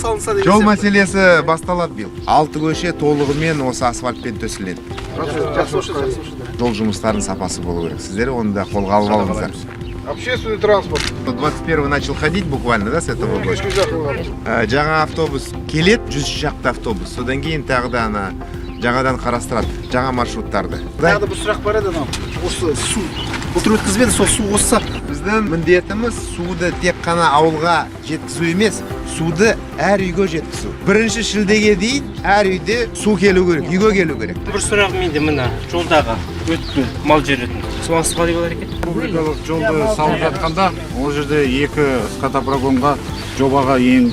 салынса деген Жол сияқты. мәселесі басталады биыл. Алты көше толығымен осы асфальтпен төселеді. Жақсы болушы еді, жақсы болушы еді. Жол жұмыстарының сапасы болу керек. Сіздер оны да қолға алып алыңыздар. Общественный транспорт. 21 начал ходить буквально, да, с этого года. Кешке жақын. Жаңа автобус келеді, 100 шақты автобус. Содан кейін тағы да ана жаңадан қарастырады, жаңа маршруттарды. Тағы да бір сұрақ бар еді, анау осы су былтыр өткізбеді, сол су қосса. Біздің міндетіміз суды тек қана ауылға жеткізу емес, суды әр үйге жеткізу. 1 шілдеге дейін әр үйде су келу керек, үйге келу керек. Бір сұрағым менде: мына жолдағы өтетін, мал жүретін, сол асфальт болар екен. Республикалық жолды салып жатқанда, ол жерде екі скотопрогонға жобаға ең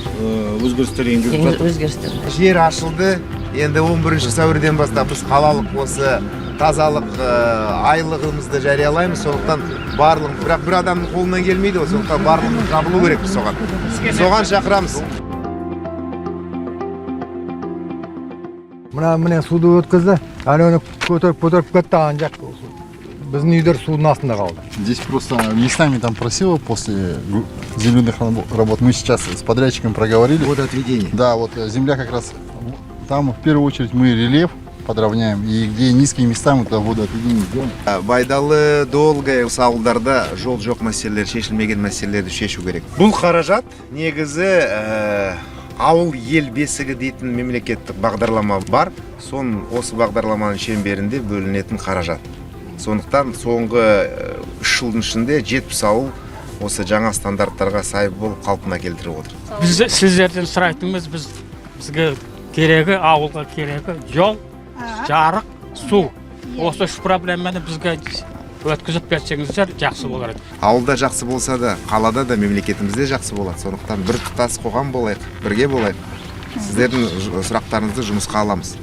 өзгерістер енгізіп жатыр. Өзгерістер. Жер ашылды. Енді 11 сәуірден бастап біз қалалық осы тазалық айлығымызды жариялаймыз. Сондықтан барлығын, бірақ бір адамның қолынан келмейді ғой, сондықтан барлығымыз жабылу керекпіз соған. Соған шақырамыз. Мына, міне, суды өткізді, әне көтеріп көтеріп кетті, ана жақ біздің үйлер судың астында қалды. Здесь просто местами там просило после земляных работ. Мы сейчас с подрядчиком проговорили. Водоотведение. Да, вот земля как раз там, в первую очередь, мы рельеф подровняем, и где низкие места, мы туда водоотведение сделаем. Байдалы, Долгое, осы ауылдарда жол жоқ мәселелер, шешілмеген мәселелерді шешу керек. Бұл қаражат негізі «Ауыл — ел бесігі» дейтін мемлекеттік бағдарлама бар. Соның, осы бағдарламаның шеңберінде бөлінетін қаражат. Сондықтан соңғы 3 жылдың ішінде 70 ауыл осы жаңа стандарттарға сай болып, қалпына келтіріп отыр. Біз сіздерден сұрайтынымыз, бізге керегі, ауылға керегі жол, жарық, су. Осы үш проблеманы бізге өткізіп берсеңіздер, жақсы болар еді. Ауылда жақсы болса да, қалада да, мемлекетімізде жақсы болады. Сондықтан бір тұтас қоғам болайық, бірге болайық. Сіздердің сұрақтарыңызды жұмысқа аламыз.